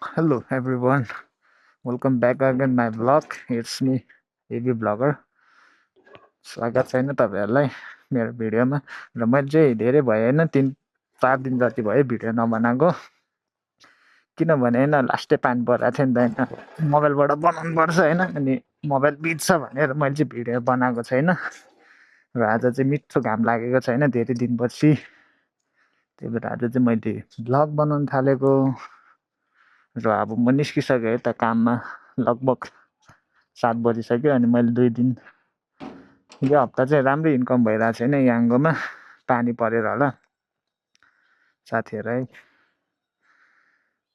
Hello everyone, welcome back again my vlog. It's me, AB Vlogger. स्वागत छैन तपाईँहरूलाई मेरो भिडियोमा र मैले चाहिँ धेरै भयो होइन 3-4 दिन जति भयो भिडियो नबनाएको किनभने होइन लास्टै पानी परेको थियो नि त होइन मोबाइलबाट बनाउनु पर्छ होइन अनि मोबाइल बित्छ भनेर मैले चाहिँ भिडियो बनाएको छैन र आज चाहिँ मिठो घाम लागेको छैन धेरै दिनपछि त्यही भएर आज चाहिँ मैले भ्लग बनाउनु थालेको र अब म निस्किसकेँ यता काममा लगभग 7 बजिसक्यो अनि मैले 2 दिन यो हप्ता चाहिँ राम्रै इन्कम भइरहेको छैन याङ्गोमा पानी परेर होला साथीहरू है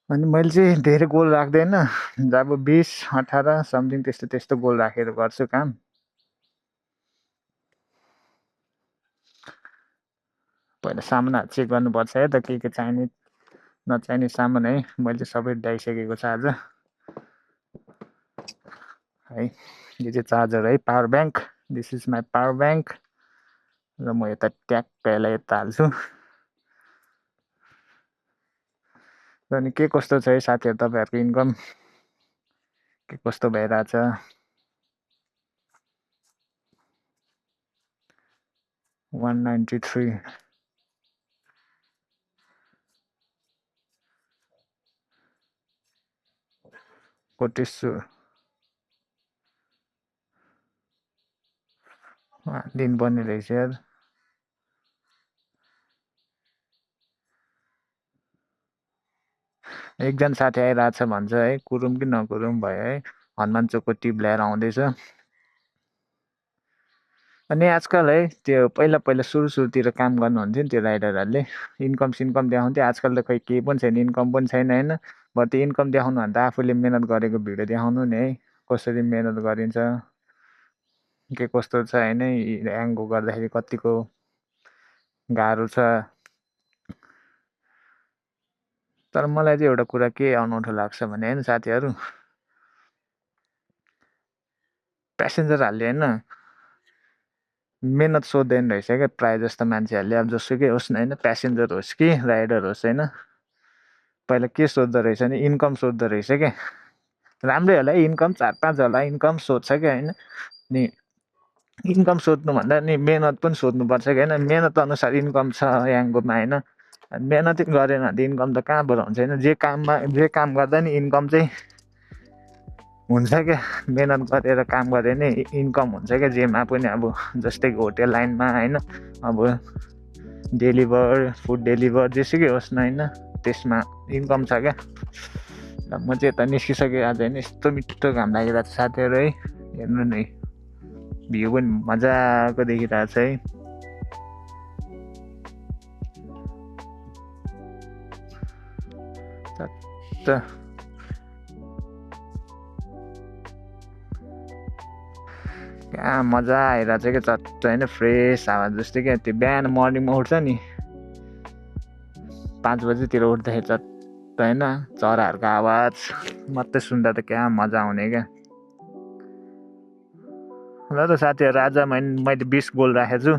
अनि मैले चाहिँ धेरै गोल राख्दैन अब 20-18 समथिङ त्यस्तो त्यस्तो गोल राखेर गर्छु काम पहिला सामानहरू चेक गर्नुपर्छ है त के चाहिने नचाहिने सामान है मैले चाहिँ सबै ल्याइसकेको छ आज है यो चाहिँ चार्जर है power bank this is my power bank र म यता ट्याक्क यसलाई यता हाल्छु र अनि के कस्तो छ है साथीहरू तपाईँहरूको इन्कम के कस्तो भइरहेछ 193 कोटेश्वर दिनुपर्ने रहेछ यार एकजना साथी आइरहेछ भन्छ है कुरुम कि नकुरुम भयो है हनुमान चोकको टिप ल्याएर आउँदैछ अनि आजकल है त्यो पहिला पहिला सुरुतिर काम गर्नुहुन्थ्यो नि त्यो राइडरहरूले इन्कम सिन्कम देखाउँथ्यो आजकल त खै केही पनि छैन इन्कम पनि छैन होइन बरु त्यो इन्कम देखाउनु भन्दा आफूले मिहिनेत गरेको भिडियो देखाउनु नि है कसरी मिहिनेत गरिन्छ के कस्तो छ होइन ह्याङ्गो गर्दाखेरि कतिको गाह्रो छ तर मलाई चाहिँ एउटा कुरा के अनौठो लाग्छ भने होइन साथीहरू प्यासेन्जरहरूले होइन मिहिनेत सोध्दैन रहेछ क्या प्रायः जस्तो मान्छेहरूले अब जसुकै होस् न होइन प्यासेन्जर होस् कि राइडर होस् होइन पहिला के सोध्दो रहेछ भने इन्कम सोध्दो रहेछ क्या राम्रै होला है इन्कम 4-5 होला इन्कम सोध्छ क्या होइन नि इन्कम सोध्नुभन्दा नि मिहिनेत पनि सोध्नुपर्छ कि होइन मिहिनेत अनुसार इन्कम छ याङ्गोमा होइन मिहिनेतै गरेन भने त इन्कम त कहाँबाट हुन्छ होइन जे काम गर्दा नि इन्कम चाहिँ हुन्छ क्या मिहिनेत गरेर काम गरे नि इन्कम हुन्छ क्या जेमा पनि अब जस्तै होटेल लाइनमा होइन अब फुड डेलिभर जेसुकै होस् न होइन त्यसमा इन्कम छ क्या म चाहिँ यता निस्किसकेँ आज होइन यस्तो मिठो घाम लागिरहेको छ साथीहरू है हेर्नु नि भ्यू पनि मजाको देखिरहेको छ है कहाँ मजा आइरहेको छ क्या चट्ट होइन फ्रेस हावा जस्तै क्या त्यो बिहान मर्निङमा उठ्छ नि 5 बजीतिर उठ्दाखेरि चट्ट होइन चराहरूको आवाज मात्रै सुन्दा त क्या मजा आउने क्या ल त साथीहरू आज मैले 20 गोल राखेको छु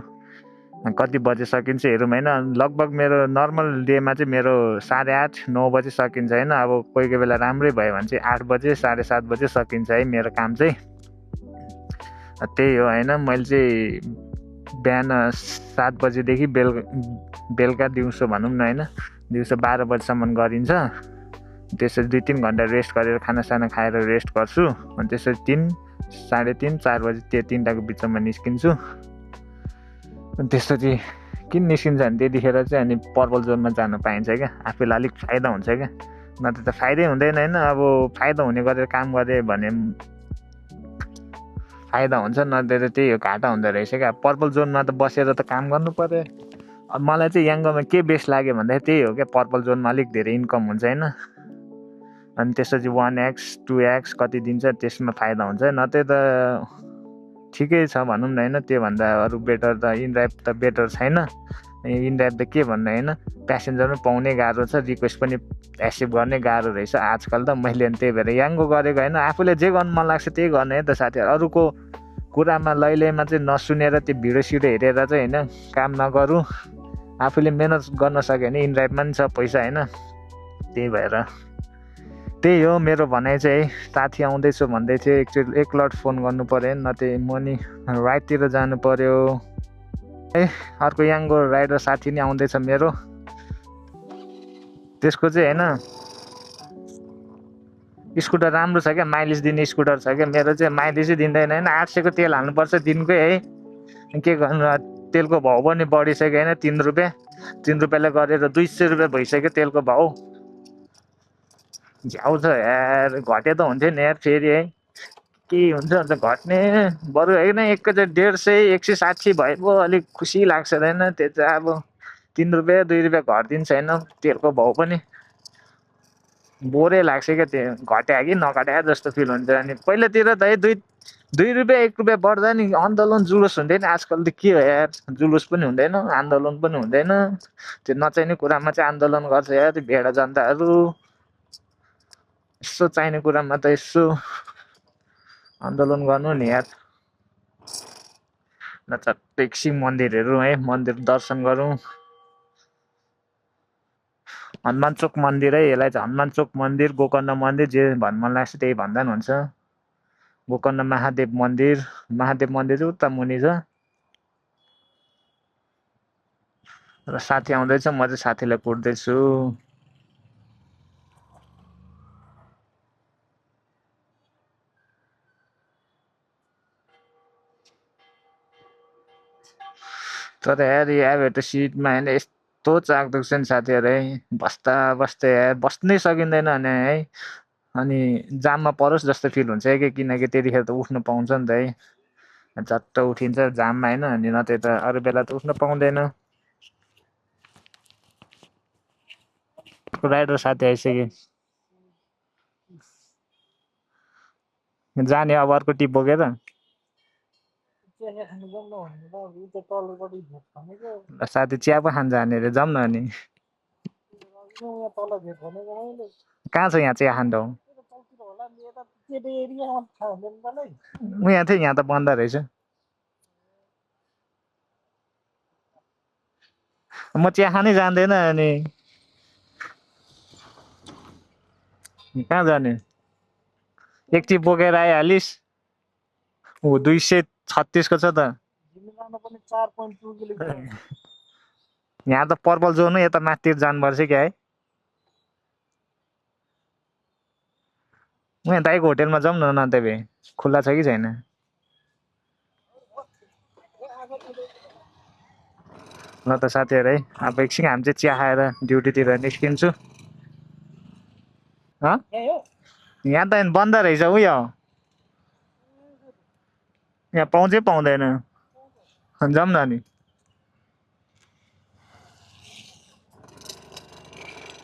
कति बजे सकिन्छ हेरौँ होइन लगभग मेरो नर्मल डेमा चाहिँ मेरो 8:30-9 बजी सकिन्छ होइन अब कोही कोही बेला राम्रै भयो भने चाहिँ 8 बजे 7:30 बजे सकिन्छ है मेरो काम चाहिँ त्यही हो होइन मैले चाहिँ बिहान 7 बजीदेखि बेलुका दिउँसो भनौँ न होइन दिउँसो 12 बजीसम्म गरिन्छ त्यसरी 2-3 घन्टा रेस्ट गरेर खानासाना खाएर रेस्ट गर्छु अनि त्यसरी 3-3:30-4 बजी त्यो 3टाको बिचमा निस्किन्छु अनि त्यसरी किन निस्किन्छ भने त्यतिखेर चाहिँ अनि पर्पल जोनमा जानु पाइन्छ क्या आफूलाई अलिक फाइदा हुन्छ क्या नत्र त फाइदै हुँदैन होइन अब फाइदा हुने गरेर काम गरे भने फाइदा हुन्छ नत्र त्यही हो घाटा हुँदो रहेछ क्या पर्पल जोनमा त बसेर त काम गर्नु पर्यो अब मलाई चाहिँ याङ्गोमा के बेस्ट लाग्यो भन्दाखेरि त्यही हो क्या पर्पल जोनमा अलिक धेरै इन्कम हुन्छ होइन अनि त्यसपछि 1x 2x कति दिन्छ त्यसमा फाइदा हुन्छ नत्र त ठिकै छ भनौँ न होइन त्योभन्दा अरू बेटर त इनड्राइभ त बेटर छैन इनड्राइभ त के भन्नु होइन प्यासेन्जर पनि पाउनै गाह्रो छ रिक्वेस्ट पनि एक्सेप्ट गर्ने गाह्रो रहेछ आजकल त मैले त्यही भएर याङ्गो गरेको होइन आफूले जे गर्नु मन लाग्छ त्यही गर्ने है त साथीहरू अरूको कुरामा लैलैमा चाहिँ नसुनेर त्यो भिडियो सिडियो हेरेर चाहिँ होइन काम नगरौँ आफूले मिहिनेत गर्न सक्यो भने इनड्राइभमा पनि छ पैसा होइन त्यही भएर त्यही हो मेरो भनाइ चाहिँ साथी आउँदैछु भन्दै थियो एकचोटि एकलट फोन गर्नु पर्यो न त्यही म नि राइटतिर जानु पर्यो अर्को याङ्गो राइडर साथी नि आउँदैछ मेरो त्यसको चाहिँ होइन स्कुटर राम्रो छ क्या माइलेज दिने स्कुटर छ क्या मेरो चाहिँ माइलेजै दिँदैन होइन 800को तेल हाल्नुपर्छ दिनकै है के गर्नु तेलको भाउ पनि बढिसक्यो होइन 3 रुपियाँले गरेर 200 रुपियाँ भइसक्यो तेलको भाउ झ्याउ छ यार घटे त हुन्थ्यो नि यार फेरि है के हुन्छ अन्त घट्ने बरु होइन एकैचोटि 150 160 भए पो अलिक खुसी लाग्छ होइन त्यो चाहिँ अब 3 रुपियाँ 2 रुपियाँ घटिदिन्छ होइन तेलको भाउ पनि बोरै लाग्छ क्या त्यो घट्या कि नघट्या जस्तो फिल हुन्छ अनि पहिलातिर त है 2 रुपियाँ 1 रुपियाँ बढ्दा नि आन्दोलन जुलुस हुँदैन आजकल त के हो यार जुलुस पनि हुँदैन आन्दोलन पनि हुँदैन त्यो नचाहिने कुरामा चाहिँ आन्दोलन गर्छ यार त्यो भेडा जनताहरू यसो चाहिने कुरामा त यसो आन्दोलन गर्नु नि यार नत्र एकछिन मन्दिरहरू है मन्दिर दर्शन गरौँ हनुमान चोक मन्दिर है यसलाई चाहिँ हनुमान चोक मन्दिर गोकर्ण मन्दिर जे भन्नु मन लाग्छ त्यही भन्दा पनि हुन्छ गोकर्ण महादेव मन्दिर चाहिँ उता मुनि छ र साथी आउँदैछ म चाहिँ साथीलाई कुट्दैछु तर यार अब त सिटमा होइन यस्तो चाक दुख्छ नि साथीहरू है बस्दा बस्दै यार बस्नै सकिँदैन भने है अनि जाममा परोस् जस्तो फिल हुन्छ कि किनकि त्यतिखेर त उठ्नु पाउँछ नि त है झट्ट उठिन्छ जाममा होइन अनि न त्यो त अरू बेला त उठ्नु पाउँदैन राइडर साथी आइसक्यो जाने अब अर्को टिप बोकेर साथी चिया पो खान जाने अरे जाउँ न अनि कहाँ छ यहाँ चिया खान ठाउँ म यहाँ थिएँ यहाँ त बन्द रहेछ म चिया खानै जान्दैन अनि कहाँ जाने एक टिप बोकेर आइहालिस् ऊ 236 को छ त यहाँ त पर्पल जोन यता माथितिर जानुपर्छ क्या है यहाँ दाइको होटेलमा जाउँ न नन्ते भए खुल्ला छ कि छैन ल त साथीहरू है अब एकछिन हामी चाहिँ चिया खाएर ड्युटीतिर निस्किन्छु यहाँ त बन्द रहेछ उयो यहाँ पाउँछै पाउँदैन जाउँ न अनि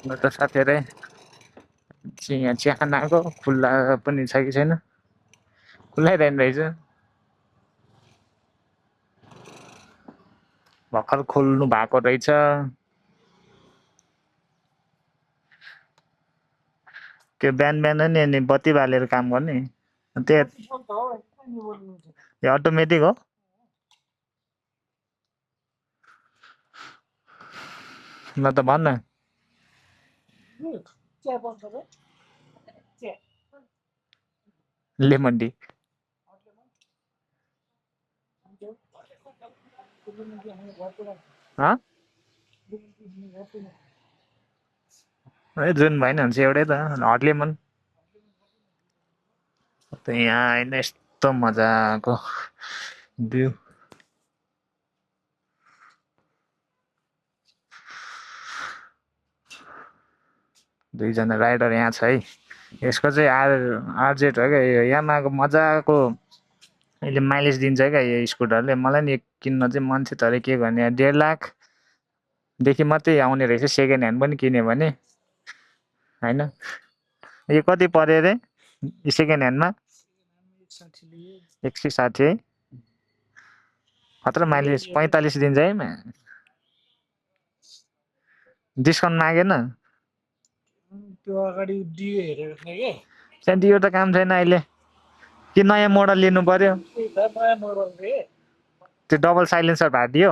ल त साथीहरू यहाँ चिया खान आएको खुल्ला पनि छ कि छैन खुल्लै रहेछ भर्खर खोल्नु भएको रहेछ त्यो बिहान नि अनि बत्ती बालेर काम गर्ने त्यो अटोमेटिक हो ल त भन्न लेमन टी जुन भएन भने चाहिँ एउटै त हट लेमन त यहाँ होइन यस्तो मजाको भ्यू दुईजना राइडर यहाँ छ है यसको चाहिँ आरजेड हो क्या यो यामाहाको मजाको अहिले माइलेज दिन्छ क्या यो स्कुटरले मलाई नि किन्न चाहिँ मन थियो तर के गर्ने 1.5 लाखदेखि मात्रै आउने रहेछ सेकेन्ड ह्यान्ड पनि किन्यो भने होइन यो कति पर्यो अरे सेकेन्ड ह्यान्डमा 160 है खतरा माइलेज 45 दिन्छ है डिस्काउन्ट मागेन त्यो अगाडि डियो हेरेको थिएँ कि डियो त काम छैन अहिले कि नयाँ मोडल लिनु पर्यो त्यो डबल साइलेन्सर भाडियो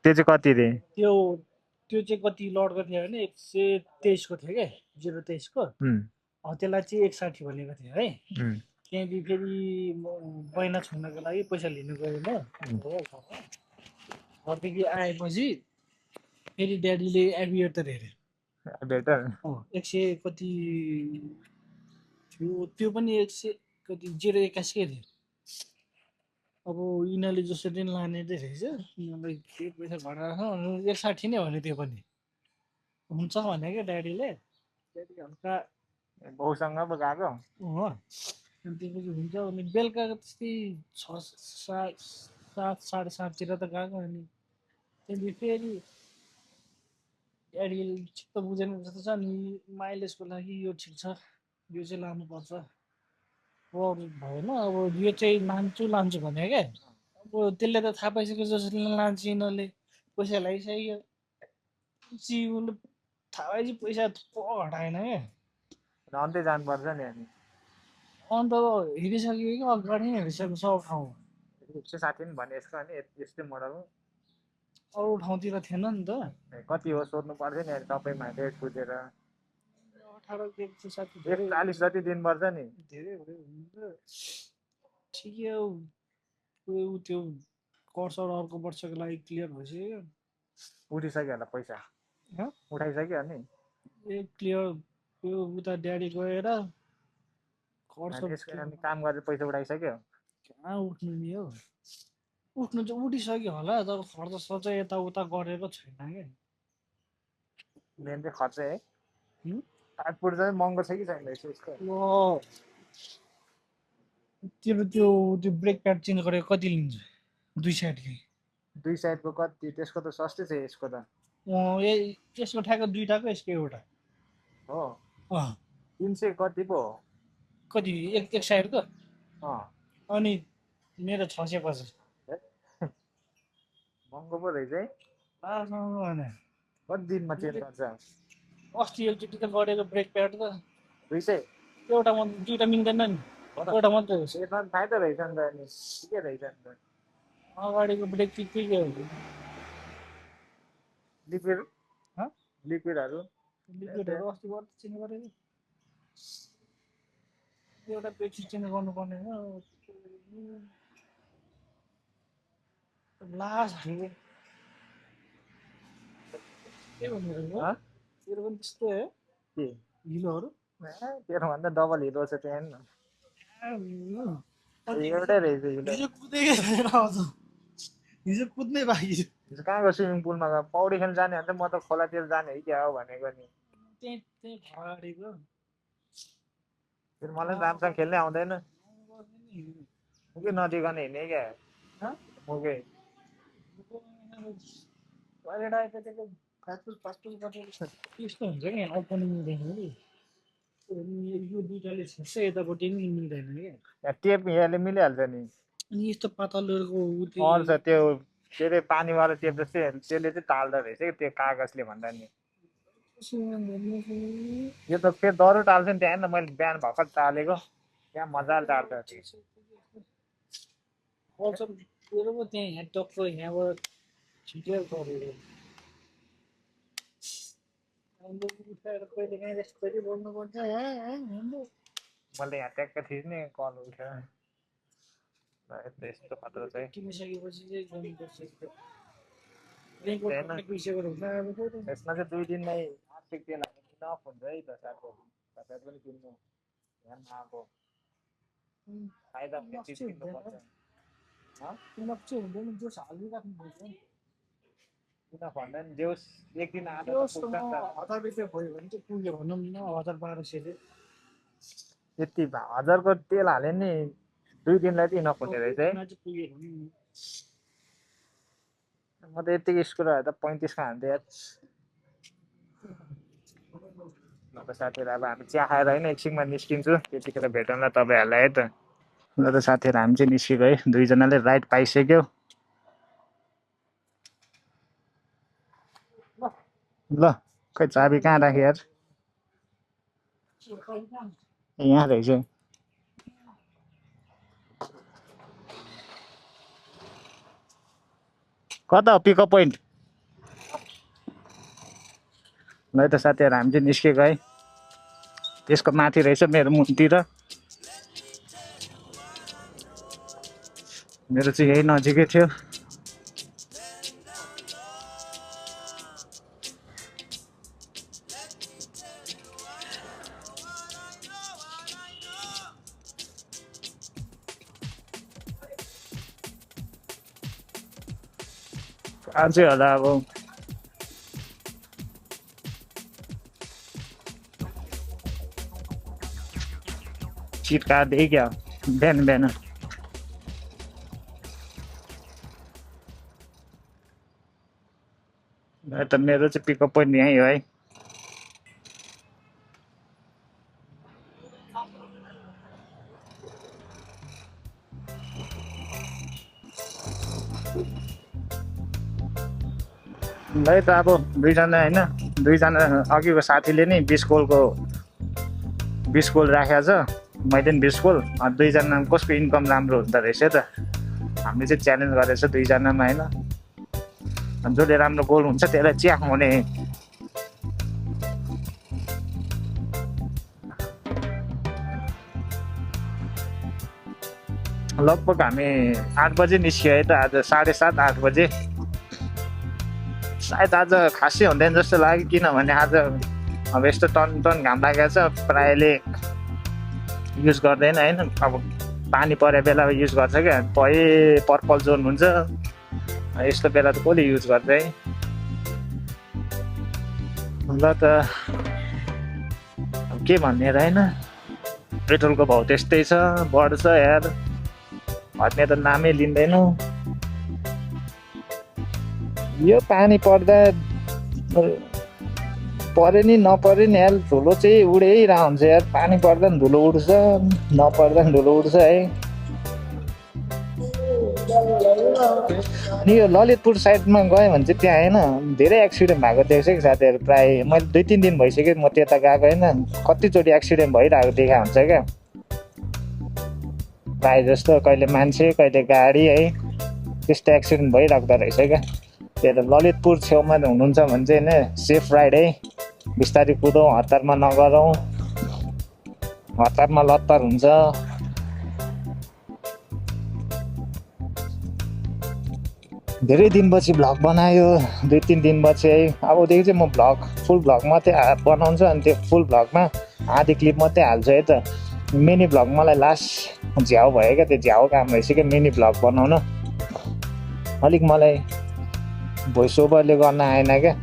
त्यो चाहिँ कति रे त्यो त्यो चाहिँ कति लडको थियो भने 123 को थियो क्या 023 को त्यसलाई चाहिँ 160 भनेको थियो है त्यहाँदेखि फेरि महिना छोड्नको लागि पैसा लिनु गयो घरदेखि आएपछि फेरि ड्याडीले एभिएटर हेऱ्यो एक सय कति थियो त्यो पनि 100 कति 081 कै थियो अब यिनीहरूले जसरी लाने चाहिँ रहेछ यिनीहरूलाई के पैसा घटाएर 160 नै भन्यो त्यो पनि हुन्छ भने क्या ड्याडीले ड्याडी हल्का बाउसँग पो गएको हो अनि त्यसपछि हुन्छ अनि बेलुका त्यस्तै 7 साढे 7तिर त गएको अनि त्यहाँदेखि फेरि ड्याडीले चित्त बुझेन जस्तो छ नि माइलेजको लागि यो ठिक छ यो चाहिँ लानुपर्छ अरू भएन अब यो चाहिँ लान्छु भने क्या अब त्यसले त थाहा पाइसक्यो जसरी लान्छ यिनीहरूले पैसा लगाइसक्यो उसले थाहा भएपछि पैसा थुप्रो घटाएन क्या अन्त्य जानुपर्छ नि अनि अन्त हेरिसक्यो कि अगाडि नै हेरिसक्यो सब ठाउँ 160 नि भने यसको अनि यस्तै मोडल अरू ठाउँतिर थिएन नि त कति हो सोध्नु पर्छ नि सबैमा रेट बुझेर 40 जति दिनुपर्छ नि धेरै ठिकै हो त्यो कर्सर अर्को वर्षको लागि क्लियर भइसक्यो उठिसक्यो होला पैसा उठाइसक्यो अनि क्लियर त्यो उता ड्याडी गएर काम गरेर पैसा उठाइसक्यो कहाँ उठ्नु नि हो उठ्नु चाहिँ उठिसक्यो होला तर खर्च सर्च यताउता गरेको छैन क्या मेन चाहिँ खर्च है पाटपुट चाहिँ महँगो छ कि छैन यसको तेरो त्यो ब्रेक प्याड चेन्ज गरेको कति लिन्छ 2 साइडको कति त्यसको त सस्तै छ यसको त यसको ठ्याक्क दुईटाको यसको एउटा हो 300 कति पो हो कति एक साइडको अनि मेरो 650 महँगो पो रहेछ है कति दिनमा चेन्ज गर्छ अस्ति एकचोटि त गरेको ब्रेक प्याड त 200 एउटा मात्रै दुईटा मिल्दैन नि एउटा मात्रै हो यसमा फाइदा रहेछ नि त अनि के रहेछ नि त अगाडिको ब्रेक के हो लिक्विडहरू अस्ति गर्दा चेन्ज गरेको एउटा बेडसिट चेन्ज गर्नुपर्ने हो लास्ट के भन्नु तेरो पनि त्यस्तै हो के हिलोहरू तेरोभन्दा डबल हिलो छ त्यहाँ एउटै रहेछ हिजो कुदेकै छैन हिजो कुद्नै बाँकी कहाँको स्विमिङ पुलमा गयो पौडी खेल्न जाने भने त म त खोलातिर जाने है क्या हो भनेको नि त्यही अगाडिको फेरि मलाई राम्रोसँग खेल्नै आउँदैन मुकै नजिकन हिँड्ने क्या मुकै टोइलेट आएपछि फास्टफुड गरेर त्यस्तो हुन्छ नि ओपनिङदेखि यो दुइटाले छेस्छ यतापट्टि नि मिल्दैन क्या टेप यहाँले मिलिहाल्छ नि अनि यस्तो पातलहरूको अरू छ त्यो के अरे पानीवाला टेप जस्तै त्यसले चाहिँ टाल्दो रहेछ कि त्यो कागजले भन्दा नि यो त फेरि दह्रो टाल्छ नि त्यहाँ मैले बिहान भर्खर टालेको त्यहाँ मजाले टाल्छ त्यहाँ यहाँ टक्क यहाँबाट छिटेर गरेको उठाएर कहिले काहीँ रेस्ट गरी बोल्नुपर्छ मैले यहाँ ट्याक्क थिच्ने कल उठेर यस्तो खतरा चाहिँ किनिसकेपछि चाहिँ गर्नुपर्छ यसमा चाहिँ 2 दिनमै आर्थिक तेल हाल्नु नफ हुन्छ है त साथी पनि किन्नु ध्यान आएको फाइदा किन्नुपर्छ हुँदैन जोस हालिराख्नुपर्छ किन भन्दा नि देउस एक दिन आधा 1000 रुपियाँ भयो भने चाहिँ पुग्यो भनौँ न 1200 यति 1000 को तेल हाल्यो नि 2 दिनलाई चाहिँ नपुग्ने रहेछ है म त यतिको स्कुलहरू त 35 को हान्थेँ ल त साथीहरू अब हामी चिया खाएर होइन एकछिनमा निस्किन्छु त्यतिखेर भेटौँला तपाईँहरूलाई है त ल त साथीहरू हामी चाहिँ निस्किएको है दुईजनाले राइड पाइसक्यो ल खै चाबी कहाँ राख्यो यार यहाँ रहेछ कता हो पिकअप पोइन्ट ल त साथीहरू हामी चाहिँ निस्केको है। त्यसको माथि रहेछ मेरो मुनतिर। मेरो चाहिँ यही नजिकै थियो। अझै होला अब चिट काट्दै क्या बिहान बिहान। त मेरो चाहिँ पिकअप पोइन्ट यहीँ हो है। है त अब दुईजना होइन, दुईजना अघिको साथीले नि 20 गोल राखेको छ, मैले पनि 20 गोल। दुईजना कसको इन्कम राम्रो हुँदो रहेछ त। हामीले चाहिँ च्यालेन्ज गरेको छ दुईजनामा होइन। जसले राम्रो गोल हुन्छ त्यसलाई चिया खुवाउने। लगभग हामी 8 बजे निस्क्यो है त आज, 7:30 8 बजे। सायद आज खासै हुँदैन जस्तो लाग्यो, किनभने आज अब यस्तो टन घाम लागेको छ। प्रायःले युज गर्दैन होइन। अब पानी परे बेला युज गर्छ क्या, भए पर्पल जोन हुन्छ। यस्तो बेला त कसले युज गर्छ है। ल त के भन्ने र होइन, पेट्रोलको भाउ त्यस्तै छ, बढ्छ यार। हट्ने त नामै लिँदैन। यो पानी पर्दा पऱ्यो नि नपऱ्यो नि यार, धुलो चाहिँ उडिरहेको हुन्छ यार। पानी पर्दा पनि धुलो उड्छ, नपर्दा पनि धुलो उड्छ है। अनि यो ललितपुर साइडमा गयो भने चाहिँ त्यहाँ होइन धेरै एक्सिडेन्ट भएको देख्छ कि साथीहरू। प्रायः मैले 2-3 दिन भइसक्यो म त्यता गएको होइन, कतिचोटि एक्सिडेन्ट भइरहेको देखा हुन्छ क्या। प्रायः जस्तो कहिले मान्छे कहिले गाडी है, त्यस्तो एक्सिडेन्ट भइराख्दो रहेछ क्या। त्यही त ललितपुर छेउमा हुनुहुन्छ भने चाहिँ होइन सेफ राइड है। बिस्तारै कुदौँ, हतारमा नगरौँ, हतारमा लत्तर हुन्छ। धेरै दिनपछि भ्लग बनायो, 2-3 दिनपछि है। अबदेखि चाहिँ म फुल भ्लग मात्रै बनाउँछु। अनि त्यो फुल भ्लगमा आधी क्लिप मात्रै हाल्छु है त। मिनी भ्लग मलाई लास्ट झ्याउ भयो क्या, त्यो झ्याउ काम रहेछ क्या मिनी भ्लग बनाउन। अलिक मलाई भोइस ओभरले गर्न आएन क्या,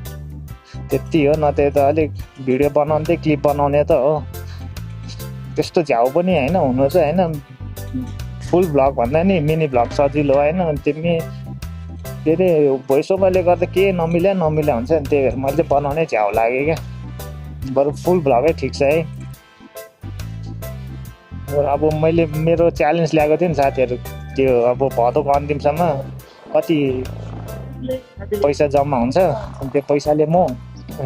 त्यति हो। न त्यो त अलिक भिडियो बनाउँदै क्लिप बनाउने त हो। त्यस्तो झ्याउ पनि होइन हुनु चाहिँ होइन। फुल भ्लग भन्दा नि मिनी भ्लग सजिलो होइन। तिमी के अरे भोइस ओभरले गर्दा के नमिल्या हुन्छ नि, त्यही भएर मैले चाहिँ बनाउनै झ्याउ लाग्यो क्या। बरु फुल भ्लगै ठिक छ है। अब मैले मेरो च्यालेन्ज ल्याएको थिएँ नि साथीहरू, त्यो अब भदौको अन्तिमसम्म कति पैसा जम्मा हुन्छ, त्यो पैसाले म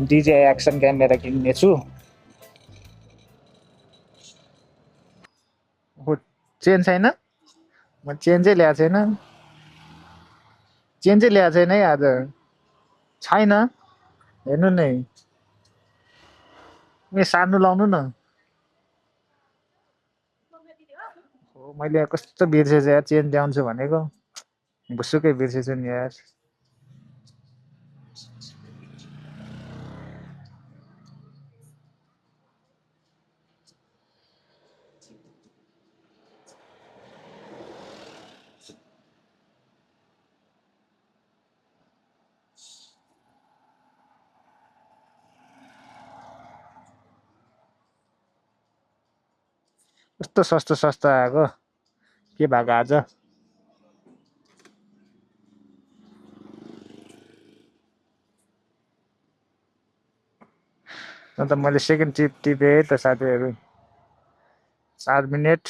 DJI एक्सन क्यामेरा किन्नेछु। चेन छैन, म चेन्जै ल्याएको छैन। चेन्जै ल्याएको छैन है आज, छैन। हेर्नु नै, ए सार्नु लाउनु न। मैले कस्तो बिर्सेछु यार, चेन ल्याउँछु भनेको भुसुकै बिर्सेछु नि यार। कस्तो सस्तो आएको, के भएको आज। अन्त मैले सेकेन्ड टिपेँ त साथीहरू। 4 मिनट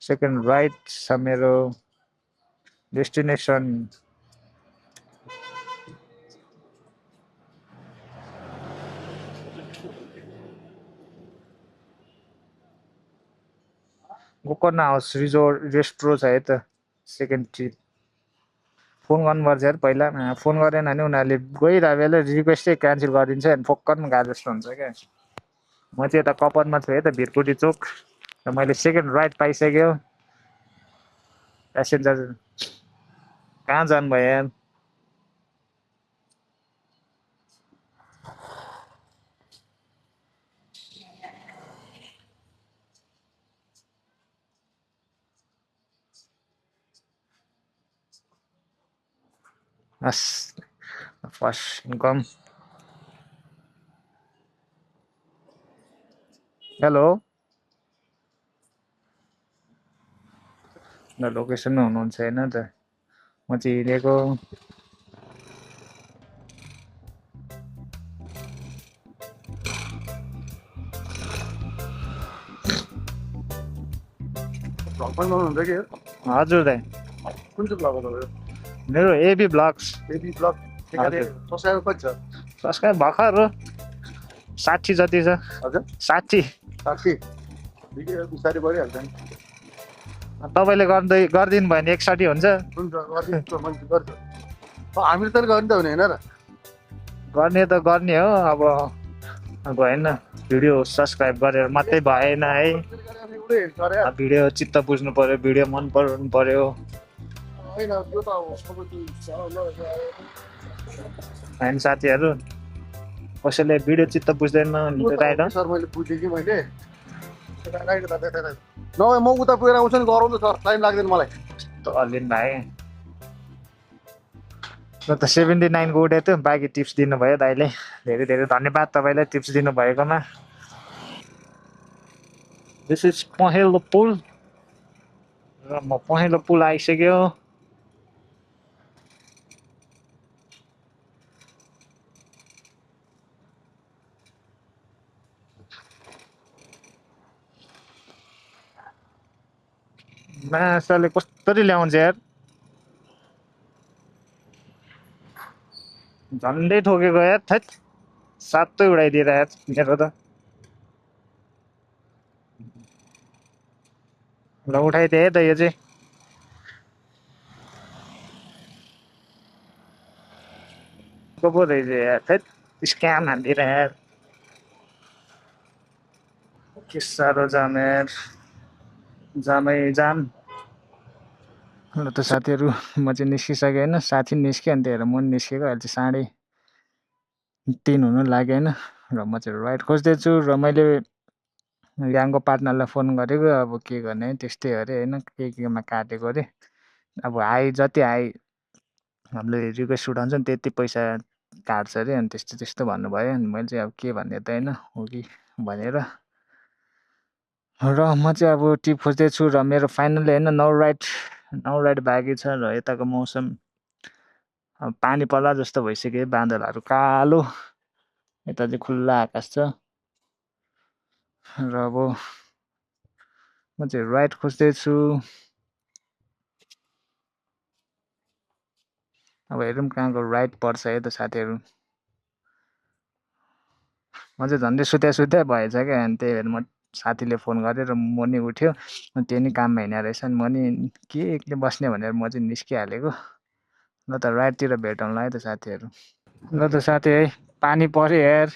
सेकेन्ड राइट छ मेरो destination. Gokarna house resort restro छ है त सेकेन्ड ट्रिप। फोन गर्नुपर्छ यार पहिला फोन गरेन भने उनीहरूले गइरहेको बेला रिक्वेस्टै क्यान्सल गरिदिन्छ अनि फोक्करमा गएको जस्तो हुन्छ क्या म चाहिँ यता कपनमा छु है त भिरकुटी चोक र मैले सेकेन्ड राइट पाइसक्यो प्यासेन्जर कहाँ जानुभयो यार हस् फर्स्ट इन्कम हेलो ल लोकेसनमा हुनुहुन्छ होइन त म चाहिँ हिँडेको भ्लग पनि बनाउनुहुन्छ कि हजुर दाइ कुन चाहिँ भ्लग हो तपाईँको मेरो एबी ब्लग्स बेबी भ्लग हजुर। सब्सक्राइबर कति छ सब्सक्राइब भर्खर हो 60 जति छ हजुर 60 60 निकै बिस्तारै बढिहाल्छ नि तपाईँले गरिदिनु भयो भने 61 हुन्छ हुन्छ गरिदिन्छु मैले गर्छु हामीले त गर्ने त हुने होइन र गर्ने त गर्ने हो अब होइन भिडियो सब्सक्राइब गरेर मात्रै भएन है एउटै हेर्छ अरे यार। भिडियो चित्त बुझ्नु पर्यो भिडियो मन पराउनु पर्यो होइन यो त अब होइन साथीहरू कसैले भिडियो चित्त बुझ्दैन राइट सर मैले बुझेँ कि मैले नभए म उता पुगेर आउँछु नि गराउँछु सर टाइम लाग्दैन मलाई अलिन भाइ र त 79 को उठाएको थियो बाँकी टिप्स दिनुभयो दाइले धेरै धेरै धन्यवाद तपाईँलाई टिप्स दिनुभएकोमा दिस इज पहेँलो पुल र म पहेँलो पुल आइसक्यो माछाले कसरी ल्याउँछ यार झन्डै ठोकेको यार थैट सातै उडाइदिएर यार मेरो त ल उठाइदिएँ है त यो चाहिँ को पो रहेछ यार थैट स्क्याम हान्दिएर यार के साह्रो जाम यार जामै जाम ल त साथीहरू म चाहिँ निस्किसकेँ होइन साथी निस्क्यो अनि त्यही भएर म पनि निस्केको अहिले चाहिँ 3:30 हुनु लाग्यो होइन र म चाहिँ राइड खोज्दैछु र मैले याङको पार्टनरलाई फोन गरेको अब के गर्ने है त्यस्तै अरे होइन केमा काटेको अरे अब जति हामीले रिक्वेस्ट उठाउँछ नि त्यति पैसा काट्छ अरे अनि त्यस्तो त्यस्तो भन्नुभयो अनि मैले चाहिँ अब के भन्ने त होइन हो कि भनेर र म चाहिँ अब टिप खोज्दैछु र मेरो फाइनली होइन नौ राइड बाँकी छ र यताको मौसम अब पानी पर्ला जस्तो भइसक्यो बादलहरू कालो यता चाहिँ खुल्ला आकाश छ र अब म चाहिँ राइड खोज्दैछु अब हेरौँ कहाँको राइड पर्छ है त साथीहरू म चाहिँ झन्डै सुत्या भएछ क्या अनि त्यही भएर म साथीले फोन गरेर म नि उठ्यो अनि त्यो नि काममा हिँडेको रहेछ अनि म नि के एक्लै बस्ने भनेर म चाहिँ निस्किहालेको ल त राइडतिर भेटौँला है त साथीहरू ल त साथी है पानी पर्यो यार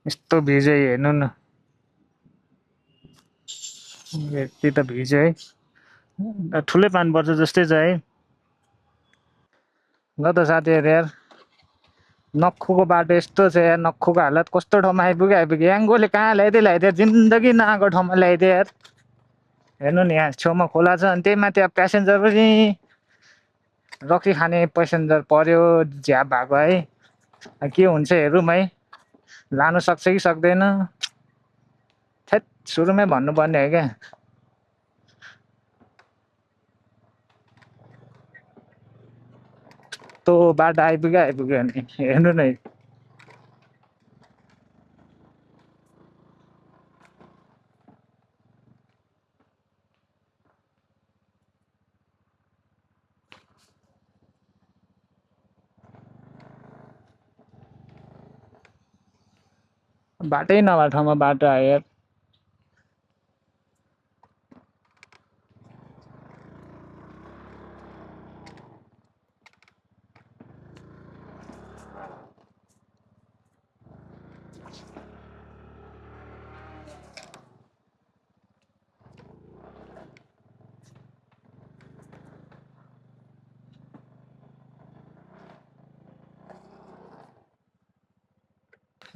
यस्तो भिज्यो हेर्नु न यति त भिज्यो है ठुलै पानी पर्छ जस्तै छ है ल त साथीहरू यार नक्खुको बाटो यस्तो छ यार नक्खुको हालत कस्तो ठाउँमा आइपुग्यो याङ्गोले कहाँ ल्याइदियो जिन्दगी नआएको ठाउँमा ल्याइदियो यार हेर्नु नि यहाँ छेउमा खोला छ अनि त्यही माथि अब प्यासेन्जर पनि रक्सी खाने प्यासेन्जर पर्यो झ्याप भएको है के हुन्छ हेरौँ है लानु सक्छ कि सक्दैन थेट सुरुमै भन्नुपर्ने हो क्या त्यो बाटो आइपुग्यो नि हेर्नु नै बाटै नभएको ठाउँमा बाटो आयो यार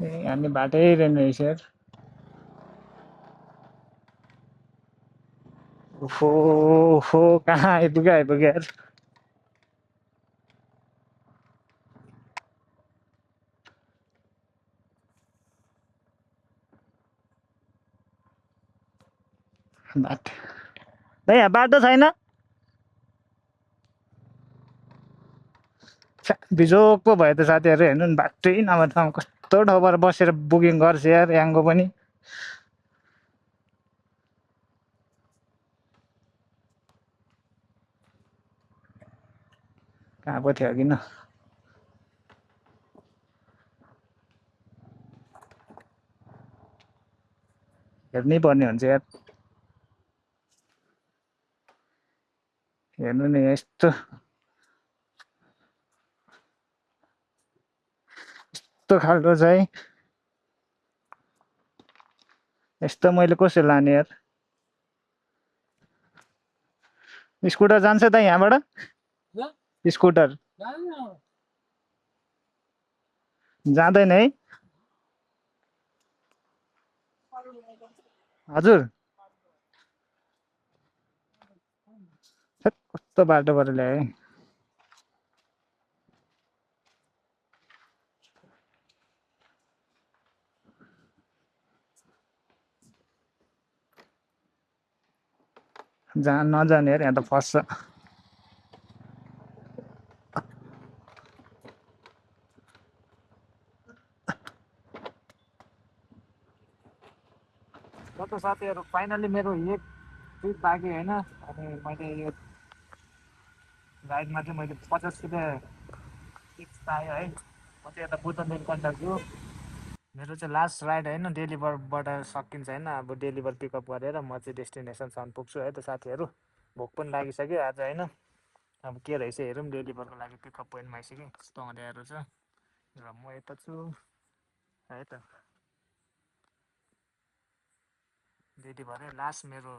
ए हामी बाटै हेरेन रहेछ यार। ओहो ओहो कहाँ आइपुग्यो यार। बाटो दाइ यहाँ बाटो छैन। बिजोक पो भयो त साथीहरू हेर्नु नि बाटै नभए ठाउँ कस्तो ठाउँबाट बसेर बुकिङ गर्छ यार याङको पनि। कहाँ पो थियो किन हेर्नै पर्ने हुन्छ यार। हेर्नु नि यस्तो यस्तो खालको चाहिँ यस्तो मैले कसरी लाने यार। स्कुटर जान्छ त यहाँबाट स्कुटर जाँदैन है। हजुर कस्तो बाटोबाट ल्याए। जहाँ नजाने यार यहाँ त फस्छ। त साथीहरू फाइनली मेरो एक ट्रिप बाँकी होइन। अनि मैले यो राइडमा चाहिँ मैले 50 रुपियाँ टिप्स पाएँ है। म चाहिँ यता बुद्धमेल कन्ट्याक्ट छु। मेरो चाहिँ लास्ट राइड होइन डेलिभरबाट सकिन्छ होइन। अब डेलिभर पिकअप गरेर म चाहिँ डेस्टिनेसनसम्म पुग्छु है त साथीहरू। भोक पनि लागिसक्यो आज होइन। अब के रहेछ हेरौँ। डेलिभरको लागि पिकअप पोइन्टमा आइसक्यो। कस्तो अँध्यारो छ र म यता छु है त। डेलिभर लास्ट मेरो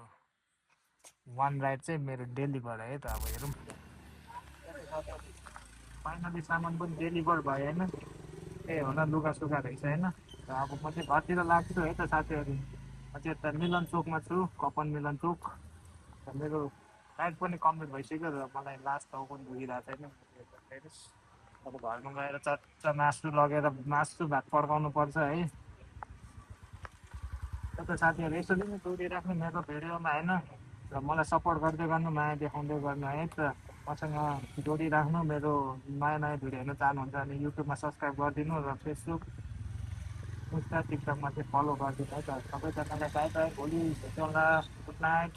वान राइड चाहिँ मेरो डेलिभर है त। अब हेरौँ। फाइनली सामान पनि डेलिभर भयो होइन। ए होला लुगा सुगा रहेछ होइन। र अब म चाहिँ घरतिर लाग्छु है त साथीहरू। म चाहिँ यता मिलन चोकमा छु कपन मिलन चोक। र मेरो राइड पनि कम्प्लिट भइसक्यो र मलाई लास्ट टाउको पनि दुखिरहेको छैन। अब घरमा गएर चच्चा मासु लगेर मासु भात पड्काउनु पर्छ है त साथीहरू। यसरी नै जोडिराख्नु मेरो भिडियोमा होइन। र मलाई सपोर्ट गर्दै गर्नु माया देखाउँदै गर्नु है त। मसँग जोडिराख्नु। मेरो नयाँ नयाँ भिडियो हेर्न चाहनुहुन्छ भने युट्युबमा सब्सक्राइब गरिदिनु र फेसबुक इन्स्टा टिकटकमा चाहिँ फलो गरिदिनु है त। सबैजनालाई बाई बाई। भोलि भेटौँला। Good night.